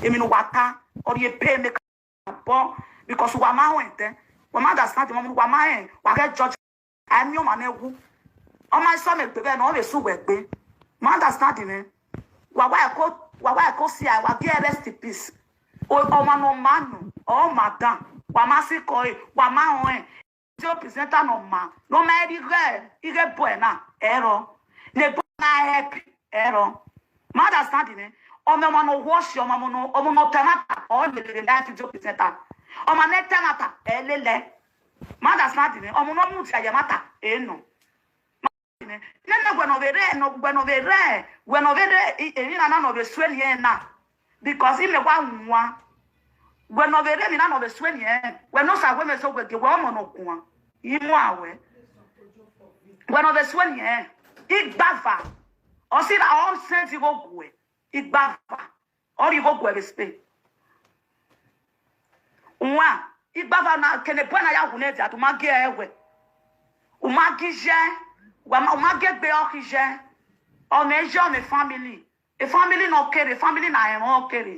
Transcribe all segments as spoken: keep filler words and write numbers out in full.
Emwi ne uwa ta, ọ rhie pain ne ka bọ, because uwa ma họn ẹdẹ. Wa ma understand, emwi ne uwa ma rẹn, wa ghẹ judge. A miẹn ọmwa ne wu. Ọ ma sẹ ọmọ egbe ghẹ ne ọ vbe sẹ uwẹ egbe. Ma understand mwẹ. Wa wa ẹko, wa wa ẹko si a, wa gie rest in peace. O, ọmwa ne ọ ma nọ, ọ ma dan, wa ma sikẹ ọre, wa ma rẹn. Video presenter ne ọ ma, ne ọ ma rhie ighe, ighe boy na, ẹrọ. Ne boy na help, ẹrọ. Ma understand mwẹ. Ọmọ, ọmọ ne ọ wọsi, ọmọ, ọmọ ne ọ, ọmọ ne ọ ta ẹmwata, ọ lele live video presenter. Ọmọ ne ta ẹmwata, ẹ lele. Ma understand mwẹ. Ọmọ ne ọ mudia ye ẹmwata, ẹ nọ. Nene wẹ ne ọ vbe rre, nọ, wẹ ne ọ vbe rre, wẹ ne ọ vbe rre, i-, emwi na na ne ọ vbe suẹn ẹre na. Because imẹ wa wan. Wẹ ne ọ vbe rre emwi na ne ọ vbe suẹn ẹre. Wẹ ne Osa wẹ mẹ sẹ wẹ gie wẹ ọmọ ne ọ guan. I mu a wẹ. Wẹ ne ọ vbe suẹn ẹre. Igbava. Ọ sẹ ra, ọ sẹ ẹdẹ igho guẹ. Igbava. Ọ rhie igho guẹ vbe Spain. Wan, igbava na, kene boy na ya wu ne dia, u ma gie ẹre wẹ. U ma gie iye, wa ma, u ma gie egbe ọkhe iye. Ọmọ iye, ọmọ family. E family ne ọ kere, family na rẹn emwa ọ kere.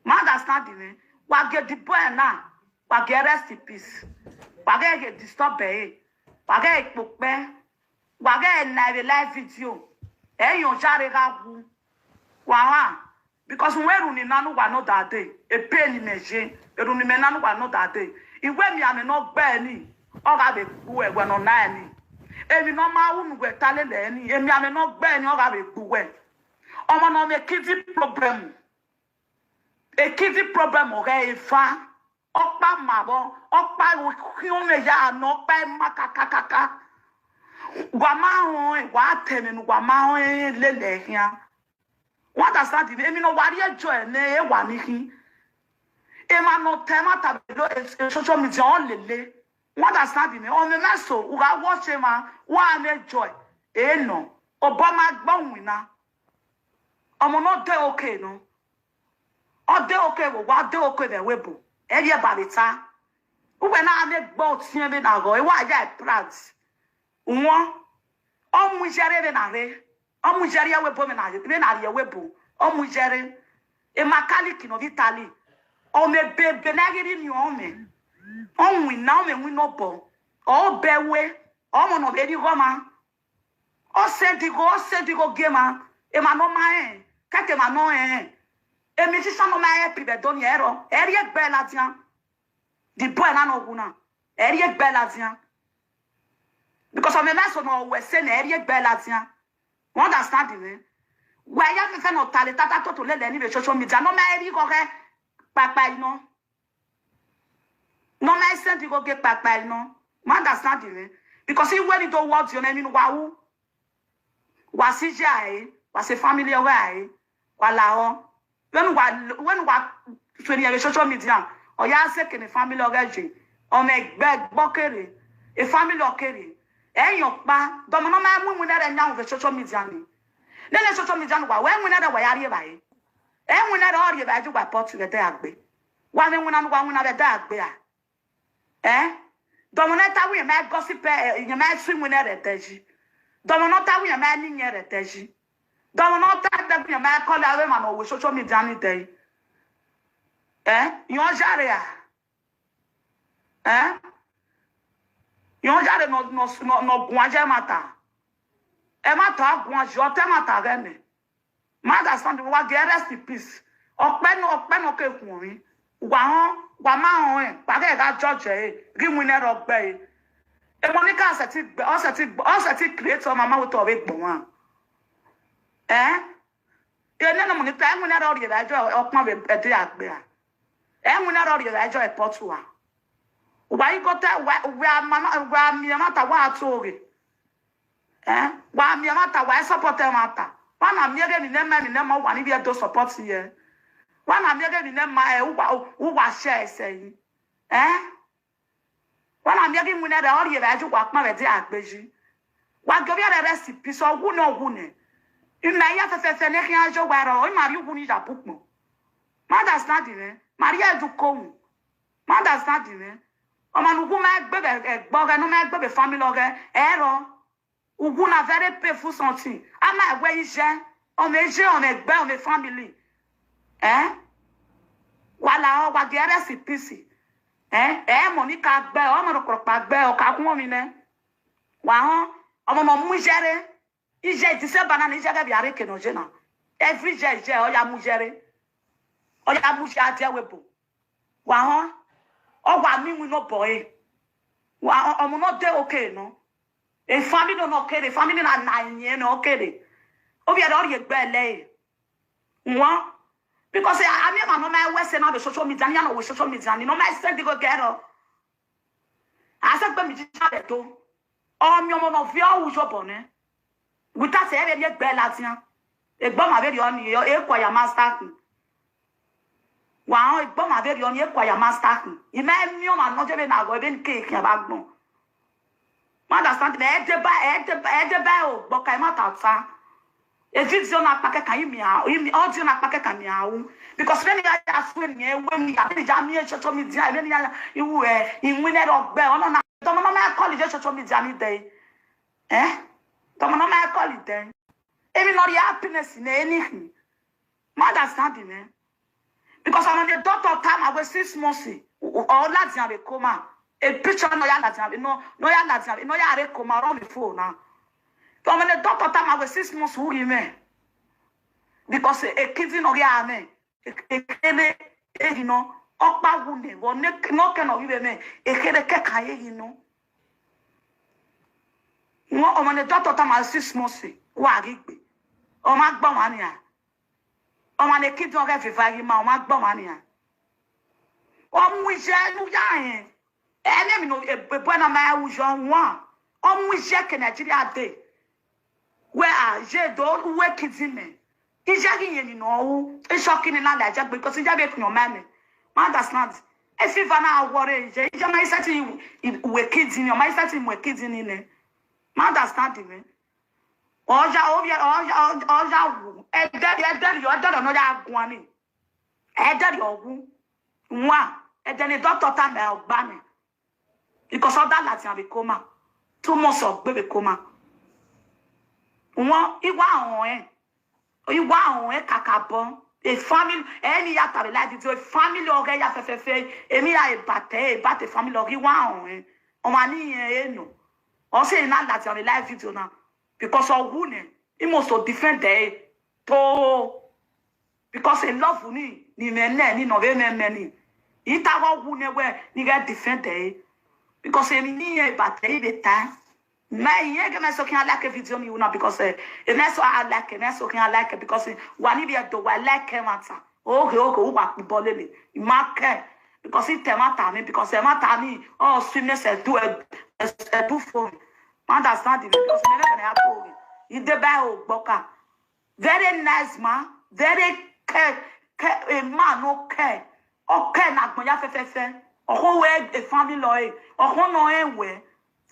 Ma understand mwẹ. Wa gie the boy na, wa gie rest in peace. Wa ghẹ ghe disturb ẹre. Wa ghẹ kpokpẹ. Wa ghẹ na vbe live video. Ẹ yọn jare gha wu. Wa ha. Because wẹ erhunmwu na ne uwa nọ dade, e pain ne imẹ ye, erhunmwu na ne uwa nọ dade. Iwẹ emianmwẹ ne ọ gbe ẹre ni, ọ gha vbe gbe uwẹ, wẹ ne ọ na ẹre ni. Emwi ne ọ ma ru ne uwẹ ta lele ẹre ni, emianmwẹ ne ọ gbe ẹre ni, ọ gha vbe gbe uwẹ. Ọmọ ne ọ mwẹ kidney problem. E kidney problem ọ ghẹ eva. Ọkpa ma vbọ, ọkpa khian mwẹ ya nọ, ọkpa ma kakakaka. Wa ma rẹn, wa ta ẹmwẹ ne uwa ma rẹn lele khian. Wa understand mwẹ, emwi ne ọ wa rhie joy nẹ, e wa ni khin. Emwa ne ọ ta ẹmwata vbe social media, ọ lele. Wa understand mwẹ, ọ mwẹ mwẹ so, u gha watch emwa, wa mwẹ joy, e nọ. Obọ ma gbe winna. Ọmọ ne ọ de oke nọ. Ọ de oke vbe owa, ọ de oke vbe ẹvbo ebo. Ẹ rhie ba vbe ta. Uwẹ na mwẹ gbe ọtiẹn vbe na ghọ, e wa ya proud. Wọn, ọ mu iye rre vbe na rre. Ọ mu iye rrie ẹvbo ebo vbe na, vbe na rrie ẹvbo ebo. Ọ mu iye rre. Emwa Catholic nọ vbe Italy. Ọ mwẹ bebe ne a ghi rhie iniọn mwẹ. Ọ winna, ọ mwẹ winna obọ. Ọ bẹ wẹ, ọmọ ne ọ vbe rhie igho ọmwa. Ọ sẹ ẹdẹ igho, ọ sẹ ẹdẹ igho gie emwa, emwa ne ọ ma rẹn, kẹkẹ emwa ne ọ rẹn. Emwi sisan ne ọ ma rẹn pi vbe ẹdẹ ọnii ẹrọ, ẹ rhie egbe ladian. The boy na ne ọ wu na, ẹ rhie egbe ladian. Because ọ mwẹ mwẹ so ne ọ wẹ sẹ nẹ, ẹ rhie egbe ladian. You understand mwẹ? Wẹ ya fẹfẹ ne ọ ta le tata toto lele ni vbe social media, ne ọ ma rhie igho ọghẹ kpakpa nọ. Ne ọ ma send igho gie kpakpa nọ. Ma understand mwẹ. Because iwẹ ni do wọ ọdiọn ne emwi ne uwa ru. Wa si iye a re, wa si family ọghẹ a re, wa lahọ. Vbene uwa, vbene uwa suẹn vbe social media, ọ ya sẹ kene family ọghẹ ye. Ọ mwẹ egbe ẹgbọ kere, e family ọ kere. Ẹ yọn ọkpa, dọmọ ne ọ ma mu iwinna ẹre yan vbe social media ni. Nene social media ni wa, wẹ iwinna ẹre wa ya rhie evbare. Ẹ iwinna ẹre ọ rhie evbare, ju wa pọt vbe ẹdẹ a gbe. Wa mwẹ iwinna ne uwa winna vbe ẹdẹ a gbe a. Ẹ? Dọmọ ne ọ ta wẹ irẹn ma gossip, ẹ, irẹn ma sẹ iwinna ẹre ẹdẹ yi. Dọmọ ne ọ ta wẹ irẹn ma ni iyẹn ẹre ẹdẹ yi. Dọmọ ne ọ ta ẹdẹ wẹ irẹn ma kọlẹ avbe emwa ne ọ ru social media ni dẹ yi. Ẹ? Irẹn ọ yare a? Ẹ? Irẹn ọ yare ne ọ, ne ọ, ne ọ, ne ọ guan ye ẹmwata. Ẹmwata ọ guan ye, ọ ta ẹmwata ghẹ nẹ. Ma understand, wa gie rest in peace. Ọkpẹ nọ, ọkpẹ nọ ke khuọnmwi. Wa họn, wa ma họn ẹn, wa ghẹ gha judge ẹre, ghi winna ẹre ọ gbe ẹre. Emọ ni ka sẹtin gbe, ọ sẹtin gbe, ọ sẹtin create ọmọ ma wẹ te ọ vbe gbọnmwa. Ẹ? Enene ọmọ ni ta, ẹ winna ẹre ọ rhie vbe ẹjọ ọkpan vbe ẹdẹ a gbe a. Ẹ winna ẹre ọ rhie vbe ẹjọ airport ua. Wa i go ta, wa, wa ma, wa miẹn ẹmwata, wa tu oghe. Eh? Wa miẹn ẹmwata, wa i support ẹmwata. Wa na miẹn ghe emwi ne ma, emwi ne ma, wa ni vbe do support ye. Wa na miẹn ghe emwi ne ma, eh, uwa, uwa share ẹsẹ yi. Eh? Wa na miẹn ghe iwinna ẹre ọ rhie vbe ẹjọ uwa kpan vbe ẹdẹ a gbe yi. Wa gie ovbi ẹre rest in peace, ọ wu nẹ, ọ wu nẹ. Ima ya fẹfẹfẹ ne khian ye owa ẹre, ima rhie uwu ni ya bu ukpọn. Ma understand mwẹ, ma rhie ẹdẹ uko wu. Ma understand mwẹ. Ọmọ ne uwu ma gbe vbe ẹgbẹ ọghẹ, ne ọ ma gbe vbe family ọghẹ, ẹrọ. Uwu na very painful something. A ma wẹ iye, ọmọ iye, ọmọ ẹgbẹ, ọmọ family. Eh? Wa la ọ, wa gie rest in peace. Eh, eh, Monica gbẹ, ọ ma rokpọrọkpa gbẹ, ọ ka khuọnmwi nẹ. Wa họn, ọmọ ne ọ mu iye rre, iye December na, ne iye ghẹ vbe a rre eke ne ọ ye na. Every year, iye, ọ ya mu iye rre. Ọ ya mu iye a die ẹvbo ebo. Wa họn, ọ wa mu iwinna obọ ẹre. Wa, ọ, ọmọ ne ọ de oke nọ. E family nọ kere, family na na iyẹn nọ kere. Ovbi ẹre ọ rhie egbe ẹlẹ ẹre. Wọn, because a miẹn emwa ne ọ ma wẹ ẹse na vbe social media, ne iran nọ vbe social media ni, ne ọ ma send igho gẹrọ. A sẹ gbe mi jija vbe do. Ọ miẹn ọmọ ne ọ viọ ru yobọ nẹ. Without ẹ vbe rhie egbe ladian. Egbe ọmwa vberriọ ni, e kua ya master khin. Wa rẹn egbe ọmwa vberriọ ni, e kua ya master khin. I ma miẹn ọmwa ne ọ je vbe na ghọ, vbene ke khian vbe agbọn. Ma understand me, ẹ deba, ẹ deba, ẹ deba ẹ ogbọ ka, ẹ ma ta ota. E video na kpa kẹkan, I miẹn, I miẹn, audio na kpa kẹkan, I miẹn ru. Because vbene I ya sue ni, ẹ wẹ ne I ya, vbene I ya miẹn social media, vbene I ya, I ru, ẹ, iwinna ẹre ọgbẹ, ọ nọ na, tọmọ ne ọ ma call ye social media ni dẹ. Eh? Tọmọ ne ọ ma call dẹ. Emwi ne ọ rhie happiness ne eni khin. Ma understand me. Because ọmọ ne doctor tama wẹ six months, ọ ladian vbe coma. E picture ne ọ ya ladian vbe, ne ọ, ne ọ ya ladian vbe, ne ọ ya rre coma, ọ rre phone na. Ọmọ ne doctor tama wẹ six months u ghi mwẹ. Because e kidney ne ọ ghi a mwẹ, e, ekherhe eghi nọ, ọkpa wu nẹ, vbe ọ ne, ne ọ kẹ ne ọ ghi vbe mwẹ, ekherhe kẹkan eghi nọ. Wọn, ọmọ ne doctor tama six months, wa ghi gbe. Ọ ma gbe ọmwa nian. Ọmwa ne kidney ọghe veva ghi ma, ọ ma gbe ọmwa nian. Ọ mu iye ne u ya rẹn. Ẹnẹ emwi ne ebo na ma ru yọ wan. Ọ mu iye ke Nigeria dee. Wẹ a ye do uwu kidney mẹ. Iye ghi yẹn ni nọ ru. Isọki ni na ladian egbe, because iye vbe khian ọmọ mẹ. Ma understand. E fever na wọrre iye. Iye ma i sẹtin uwu kidney, ọ ma i sẹtin mu kidney nẹ. Ma understand me. Ọ ya, ọ ya, ọ ya, ọ ya wu. Ẹdẹrriọ, ẹdẹrriọ, ẹdẹrriọ ne ọ ya guan ni. Ẹdẹrriọ wu. Wan, ẹdẹ ne doctor tama ọgba ni. Because ọ da ladian vbe coma. Two months ọ gbe vbe coma. Wọn, I wa họn ẹn. I wa họn ẹn kakabọ. E family, ẹ ne I ya ta vbe live video, e family ọghe ya fẹfẹfẹ, emwi ya ebatẹ, ebatẹ family ọghe, I wa họn ẹn. Ọmwa ni rẹn e nọ. Ọ sẹ na ladian vbe live video na. Because ọ wu nẹ, I must to defend ẹre. To. Because e love ni, ni mwẹ nẹ, ni nọ vbe mwẹ mẹ ni. I ta ghe ọ wu nẹ wẹ, ne I ghẹ defend ẹre. Because emwi ni rẹn ebatẹ, I vbe ta. Mẹ, I rẹn ghe mẹ so khian like video ni ru na, because, eh, e mẹ so a like, e mẹ so khian like, because, eh, wa ni vbe Ẹdo, wa like ẹmwata. Oghe, oghe, uwa kpobọ lele. I ma kẹ, because I ta ẹmwata ni, because ẹmwata ni, ọ sue mẹ sẹ ẹdu, ẹ, ẹ, ẹdu fo. Ma understand me, because mẹ vbe ẹghẹ ne a to ghe. I deba ẹ ogbọ ka. Very nice man, very care, care, a man no care. Ọ care ne agbọn ya fẹfẹfẹ. Ọ khọ wẹ e family ọre, ọ khọ nọ rẹn wẹ.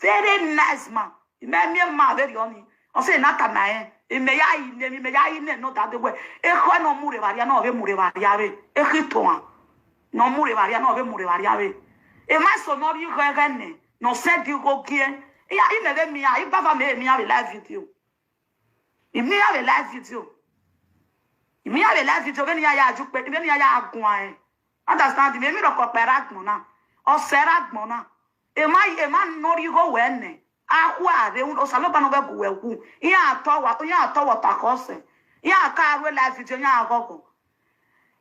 Very nice man. I ma miẹn ma vberriọ ni. Ọ sẹ na tama rẹn. Imẹ ya yi nẹ, imẹ ya yi nẹ nọ dade wẹ. Ekhọe ne ọ mu rre vbe arria, ne ọ vbe mu rre vbe arria rre. Ekhi tohan. Ne ọ mu rre vbe arria, ne ọ vbe mu rre vbe arria rre. Emwa eso ne ọ rhie igho ẹghẹ nẹ, ne ọ sẹ ẹdẹ igho gie. Iya, imẹ vbe miẹn, I gbava mẹ miẹn vbe live video. I miẹn vbe live video. I miẹn vbe live video, vbene iran ya ju kpe, vbene iran ya guan ẹn. Understand me, emwi rhọkọ kpa ẹre agbọn na. Ọ sẹ ẹre agbọn na. Emwa, emwa ne ọ rhie igho wẹ nẹ. A khua rre, Osanobua ne ọ ghẹ gu wẹ wu. Iran tọ wa, iran tọ wẹ ọta khọ sẹ. Iran ka ru live video, iran ghọghọ.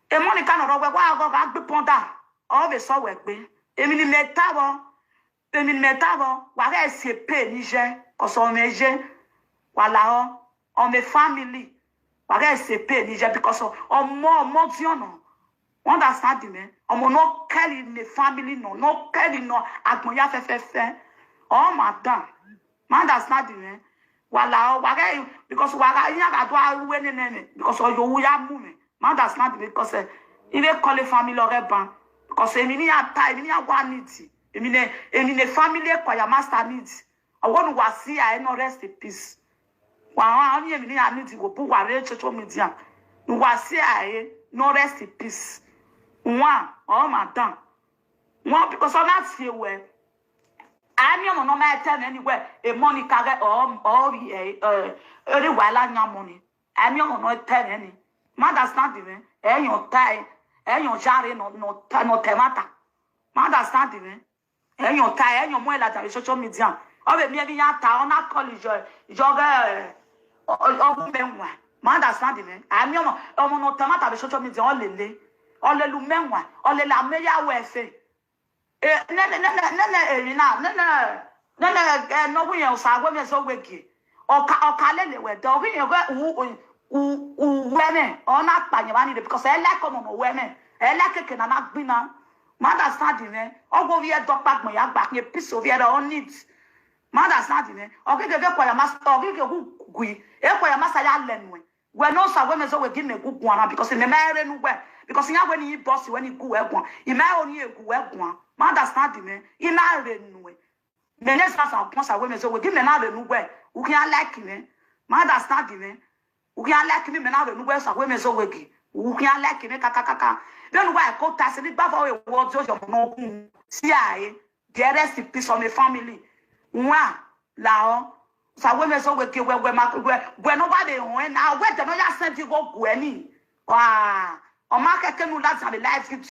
Emọ ni ka nọ rọ wẹ, wa ghọghọ, a gbe pọnda. Ọ vbe sọ wẹ gbe. Emwi ne imẹ ta vbọ, emwi ne imẹ ta vbọ, wa ghẹ si pain ni iye, cause ọ mwẹ iye, wa lahọ, ọ mwẹ family, wa ghẹ si pain ni iye, because ọ, ọmọ, ọmọ diọn nọ, u understand mẹ? Ọmọ ne ọ care ne family nọ, ne ọ care ne agbọn ya fẹfẹfẹ, ọ ma dan, ma understand mẹ? Wa lahọ, wa ghẹ, because wa gha, iran gha do ru nene mwẹ, because ọ ye ohu ya mu mwẹ. Ma understand me, because, eh, I vbe call family ọghe ban. Because emwi ne iran ta, emwi ne iran wa need. Emwi ne, emwi ne family Ekwaya Master need. Ọwọ ne uwa si a, no rest in peace. Wa rẹn ọni emwi ne iran need, wo bu uwa rre social media. Ne uwa si a, no rest in peace. Wan, ọ ma dan. Wan, because ọ na tie wẹ. A miẹn ọmọ ne ọ ma tẹ mwẹ ni wẹ, emọ ni ka ghẹ, ọ, ọ, eh, eh, eri wa la yan ọmọ ni. A miẹn ọmọ ne ọ tẹ mwẹ ni. Ma understand mwẹ. Ẹ yan ọta ẹre. Ẹyọn yare nọ, nọ ta, nọ ta ẹmwata. Ma understand mwẹ. Ẹyọn ta, ẹyọn mu ẹre ladian vbe social media. Ọ vbe miẹn vbe iran ta, ọ na call yọ, yọ ghe, ọ, ọ, ọ gu mẹ wan. Ma understand mwẹ. A miẹn ọmọ, ọmọ nọ ta ẹmwata vbe social media, ọ lele. Ọ lele umẹ wan, ọ lele amẹ ya wẹ ẹfe. Eh, nene, nene, nene, eh, na, nene, nene, eh, ne ọ wẹ irẹn Osawemezowegie. Ọ ka, ọ ka lele wẹ, de ọ ghi rẹn wẹ u, u, u, u wẹ mwẹ, ọ na kpa yẹn vba ni dee, because ẹ like ọmọ ne ọ wẹ mwẹ, ẹ like eke ne a na gbinna. Ma understand mwẹ, ọ wẹ ovbi ẹdẹ ọkpa agbọn ya gba khian, peace ovbi ẹdẹ ọ need. Ma understand mwẹ, ọ ghi ghe vbe ekua ya ma, ọ ghi ghe gu gui, ekua ya ma sa ya lẹ nuẹn. Wẹ ne Osawemezowegie, mẹ gu guan na, because mẹ ma rre ne uwẹ, because iran wẹ ne I boss wẹ ne I gu wẹ guan, I ma rẹn ọni gu wẹ guan. Ma understand mwẹ, I na rre nuẹn. Mẹ ne Zazan ọkpọn Osawemezowegie, mẹ na rre ne uwẹ, u khian like mwẹ. Ma understand mwẹ, u khian like mwẹ, mẹ na rre ne uwẹ Osawemezowegie, u khian like mwẹ kakakaka. Vbene uwa ẹko ta ẹse ne I gba vbe ọre, wẹ ọdiọyọ ọmọ ne ọ gun si a re. Dearest piece of my family. Wan, lahọ. Osawemezowegie, wẹ, wẹ ma, wẹ, wẹ ne ọ wa vbe họn ẹn na, wẹ de ne ọ ya send igho guẹ ni. Wa, ọ ma khẹke ne u ladian vbe live video.